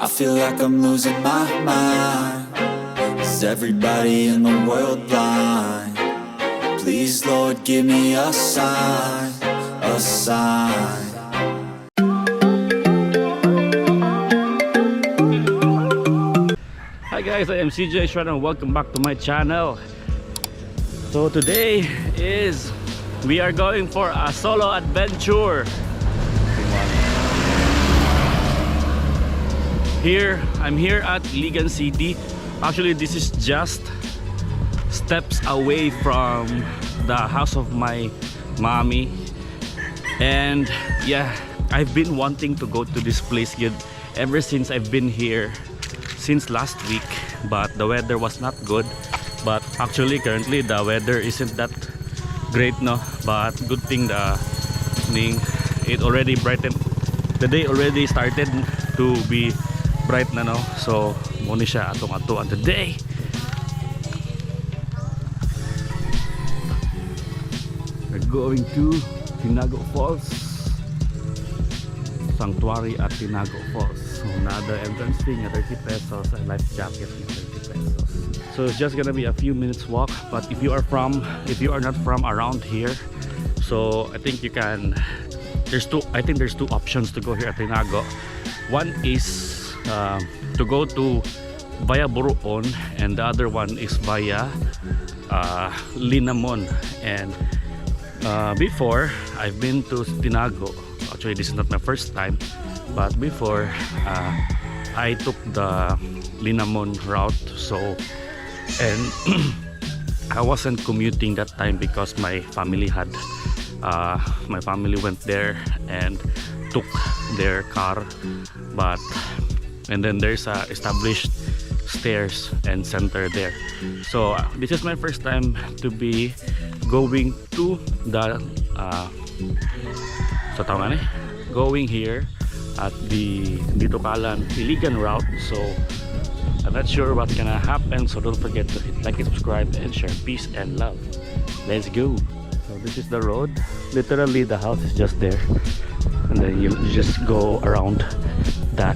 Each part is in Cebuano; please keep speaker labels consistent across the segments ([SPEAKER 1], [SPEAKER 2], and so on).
[SPEAKER 1] I feel like I'm losing my mind. Is everybody in the world blind? Please, Lord, give me a sign, a sign.
[SPEAKER 2] Hi guys, I am CJ Shred and welcome back to my channel. So today is we are going for a solo adventure. Here, I'm here at Iligan City. Actually, this is just steps away from the house of my mommy. And yeah, I've been wanting to go to this place good ever since I've been here since last week, but the weather was not good. But actually currently the weather isn't that great, no, but good thing the ning it already brightened, the day already started to be bright na, no. So mo ni siya atong atuan today. We're going to Tinago Falls Sanctuary at Tinago Falls. So another entrance fee nga 30 pesos and life jacket nga 30 pesos. So it's just gonna be a few minutes walk, but if you are not from around here, so I think you can there's two I think there's two options to go here at Tinago. One is to go to via Buruon, and the other one is via Linamon. And before, I've been to Tinago. Actually, this is not my first time, but before, I took the Linamon route. So, and I wasn't commuting that time because my family went there and took their car. But and then there's a established stairs and center there. So this is my first time to be going to the sa tawag na eh, going here at the Ditucalan Iligan route. So I'm not sure what's gonna happen, so don't forget to hit like and subscribe and share. Peace and love. Let's go. So this is the road. Literally the house is just there, and then you just go around that.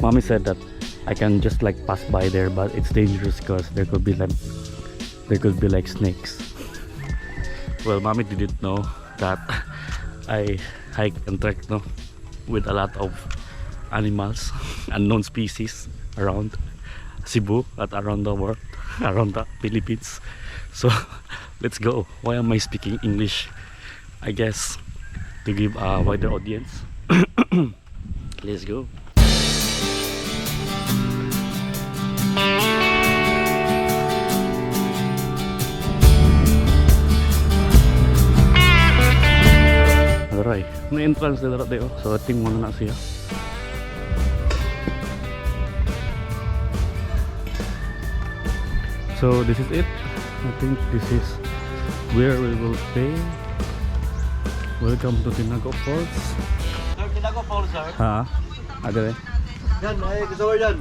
[SPEAKER 2] Mommy said that I can just like pass by there, but it's dangerous because there could be like snakes. Well, mommy didn't know that I hike and trek, no, with a lot of animals, unknown species around Cebu at around the world, around the Philippines. So let's go. Why am I speaking English? I guess to give a wider audience. Let's go. Aray, may entrance na dara oh. So ating muna na siya. So this is it. I think this is where we will stay. Welcome to Tinago Falls.
[SPEAKER 3] Sir, Tinago Falls, sir.
[SPEAKER 2] Ha? Agad eh?
[SPEAKER 3] Yan, ay, gusto ko yan.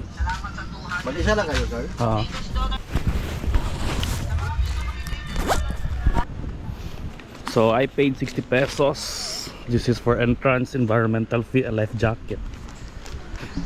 [SPEAKER 3] Mag-isa lang kayo, sir.
[SPEAKER 2] Ha. So I paid 60 pesos. This is for entrance, environmental fee, a life jacket.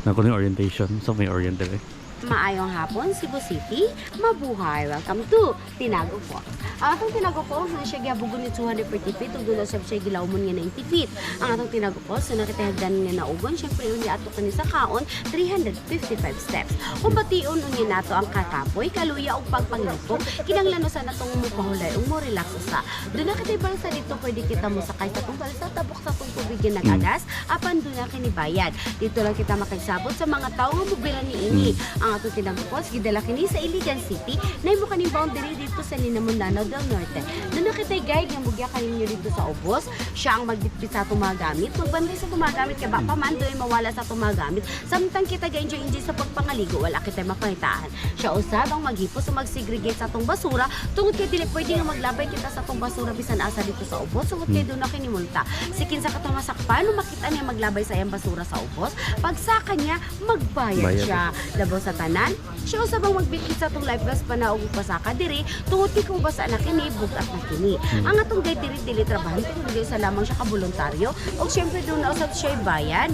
[SPEAKER 2] Naku yung orientation. So may oriented eh.
[SPEAKER 4] Maayong hapon, Cebu City. Mabuhay. Welcome to Tinago Falls. Ang atong Tinago Falls na siya gihabogon ni 240 feet ug dula sab siya gilawmon nga 90 feet. Ang atong Tinago Falls na nakita hagdan nga naugon, syempre unya ato kani sa kaon 355 steps. Kung bation unya nato ang kakapoy, kaluya ug pagpanglipok, kinahanglan usa natong mopahulay ug mo relax usa. Doon na kita balsa dito, pwede kita mosakay sa atong balsa tabok sa atong tubig nga nagagas, apan doon na kini bayad. Dito lang kita makagsabot sa mga tawo nga mobila niini. Ang atong Tinago Falls gidala kini sa Iligan City na imo kaning boundary dito sa Linamon, Lanao del Norte. Doon na kita'y guide nga mugya kaninyo dito sa ubos. Siya ang magbitbit sa atong mga gamit, magbantay sa atong mga gamit kay baka man doy mawala sa atong mga gamit. Samtang kita ga-enjoy enjoy sa pagpangaligo, wala kita'y mapangitaan. Siya usab ang maghipos o mag-segregate sa atong basura tungod kay dili pwede nga maglabay kita sa atong basura bisan asa dito sa ubos tungod kay doon na kinimulta. Si kinsa ka masakpan no makita niya maglabay sa iyang basura sa ubos, pag sa kanya magbayad
[SPEAKER 2] Bayad.
[SPEAKER 4] siya. Labaw sa tanan, siya usab ang magbitbit sa atong life vest panaog ug pasaka diri tungod kay kung basa na kini bugat na kini. Ang atong guide diri dili trabaho tungod sa lamang siya ka voluntaryo ug syempre doon na usab siya bayad.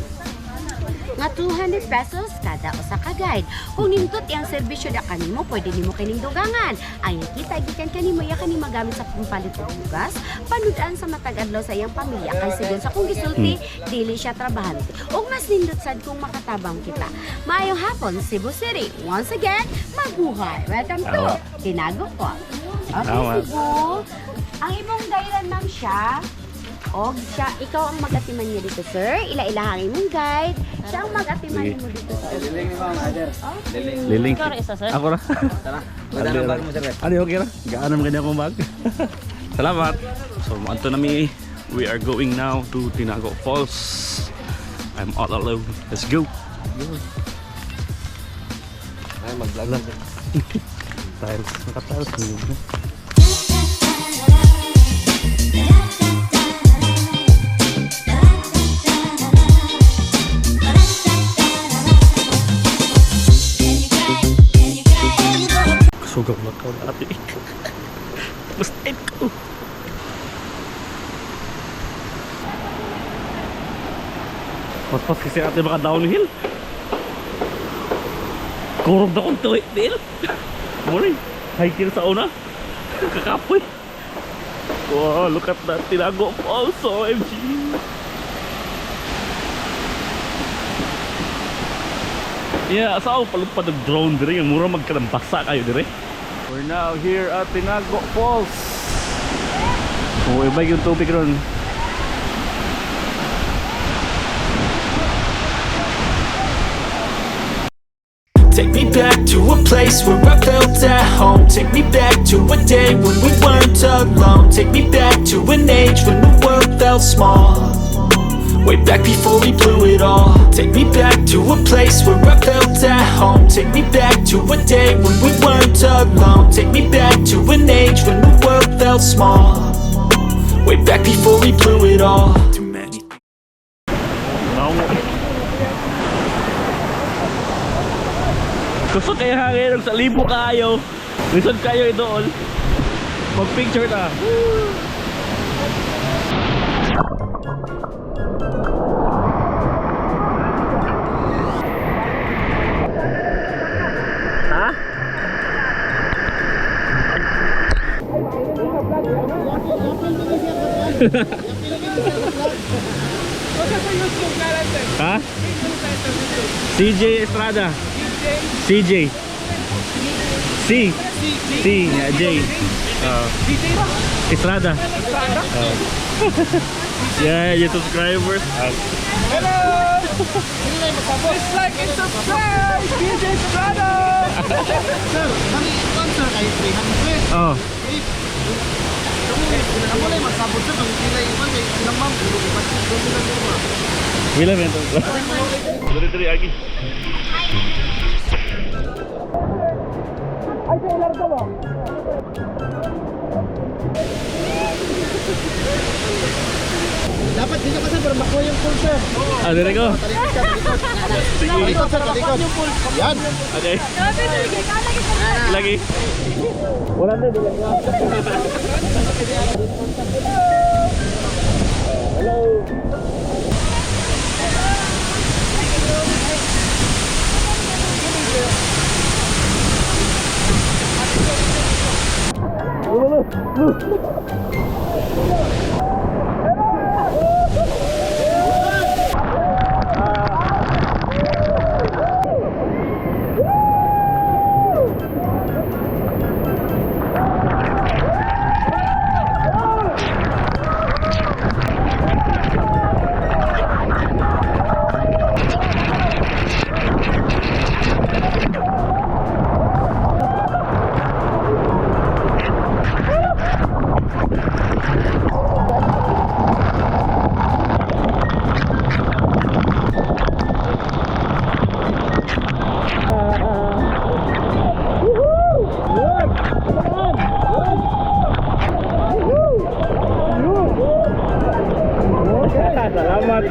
[SPEAKER 4] nga 200 pesos kada usa ka guide. Kung nindot iyang serbisyo da kanimo, pwede nimo kining dugangan. Ang kita gikan kanimo iya kani magamit sa pampalit og bugas, panudan sa matag adlaw sa iyang pamilya kay sigon sa kung gisulti, dili siya trabahante. Ug mas nindot sad kung makatabang kita. Maayong hapon, Cebu City. Once again, mabuhay. Welcome to
[SPEAKER 2] Tama.
[SPEAKER 4] Tinago Falls. Okay,
[SPEAKER 2] Tama.
[SPEAKER 4] Cebu. Ang imong gailan, ma'am, siya. Og siya, ikaw ang mag-atiman niya dito, sir. Ila-ilaha ang imong guide. Siya ang mag-atiman
[SPEAKER 2] Sige.
[SPEAKER 4] mo dito, sir.
[SPEAKER 3] Liling ni ma'am, Aider. Liling.
[SPEAKER 2] Liling.
[SPEAKER 5] Ikaw ra isa, sir?
[SPEAKER 2] Ako ra.
[SPEAKER 3] Tara. Maganda ang bag mo, sir.
[SPEAKER 2] Ano, okay ra? Gaano man ganyan akong bag? Salamat. So, anto na mi. We are going now to Tinago Falls. I'm all alone. Let's go.
[SPEAKER 3] Ay, mag-vlog lang.
[SPEAKER 2] Tiles. Naka-tiles. Sugaw na ko dati. Tapos type ko. Paspas kasi ate baka downhill. Kurog na kong tuwi, Dil. Muri, hiking sa una. Kakapoy. Wow, look at that. Tinago Falls, OMG. Yeah, sa ako palupad ng drone dire. Yung mura magkalambasa kayo dire. We're now here at Tinago Falls. Oh, iba yung tubig ron.
[SPEAKER 1] Take me back to a place where I felt at home. Take me back to a day when we weren't alone. Take me back to an age when the world felt small. Way back before we blew it all. Take me back to a place where I felt at home. Take me back to a day when we weren't alone. Take me back to an age when the world felt small. Way back before we blew it all. Too many
[SPEAKER 2] Naungo. Gusto kayo hangin sa libo kayo. Lisod kayo idool. Mag-picture na. Ha? Ha? CJ Estrada. CJ. C. C. Yeah, J. Estrada. Estrada? Yeah, your subscribers.
[SPEAKER 6] Hello! Please like and subscribe! DJ Estrada!
[SPEAKER 3] Sir, nang sponsor kay 300.
[SPEAKER 2] Oh.
[SPEAKER 3] Ako lang magsabot sir, kung sila iwan kay silang ma'am,
[SPEAKER 2] Wala man to. Diri diri agi.
[SPEAKER 3] Dapat dito ka sir para makuha yung full sir.
[SPEAKER 2] Ah, diri ko.
[SPEAKER 3] Talikod ka, talikod.
[SPEAKER 2] Sige.
[SPEAKER 3] Talikod sir, talikod. Yan.
[SPEAKER 2] Okay. Lagi. Wala na dili. Hello. Salamat.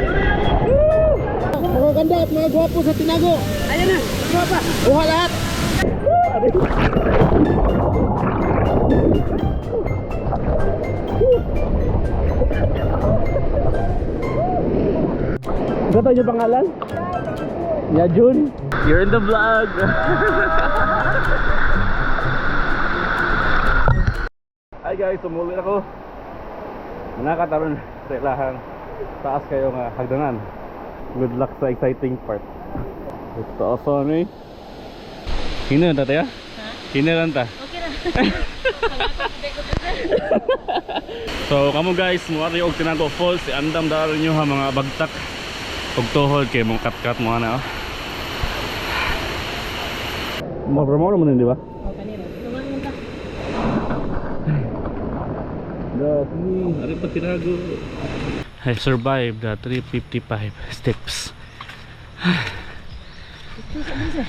[SPEAKER 3] Mga ganda at mga gwapo sa Tinago. Ayun na. Guwapa. Buha lahat.
[SPEAKER 2] Gato yung pangalan? Yeah, Jun, you're in the vlog. Hi guys, sumuli ako. Manakataron sa ilahang taas kayo nga hagdanan. Good luck sa exciting part. Ito aso ano eh. Hina ta tayo? Hina lang ta.
[SPEAKER 4] Okay ra.
[SPEAKER 2] So kamo guys, muari og Tinago Falls, andam daro niyo ha mga bagtak og tuhod kay mong katkat mo ana oh. Mo mo din, di ba?
[SPEAKER 4] Oh, kanina. Lumangon ka.
[SPEAKER 2] Grabe, ari pa Tinago. I survived the 355 steps.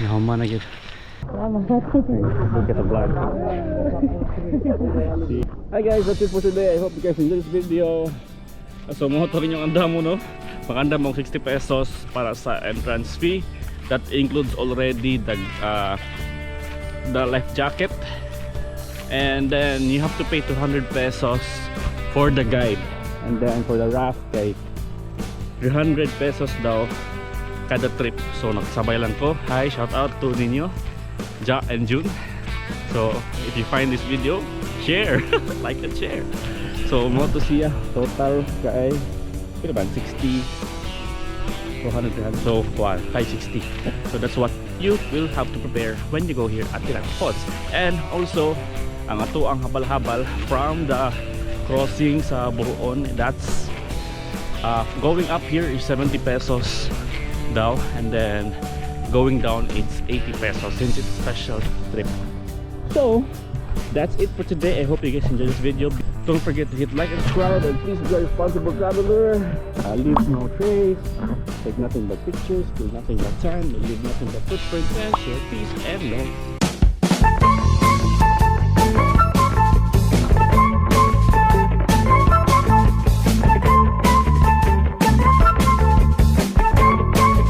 [SPEAKER 2] Nahuman na gyud. Look at the vlog. Hi guys, that's it for today. I hope you guys enjoyed this video. So, mo to rin yung andam mo, no? Pag-andam mo 60 pesos para sa entrance fee. That includes already the life jacket. And then you have to pay 200 pesos for the guide. And then for the raft kay 300 pesos daw kada trip. So nagsabay lang ko. Hi, shout out to ninyo, Ja and June. So if you find this video, share, like and share. So mo to siya total kay pila ba, 60, 200, 300, so 1 560. So that's what you will have to prepare when you go here at Tinago Falls. And also ang ato ang habal-habal from the crossing sa Buruon, that's going up here is 70 pesos daw, and then going down it's 80 pesos since it's a special trip. So that's it for today. I hope you guys enjoyed this video. Don't forget to hit like and subscribe, and please be a responsible traveler. Leave no trace, take nothing but pictures, do nothing but time, leave nothing but footprints, and share peace and love.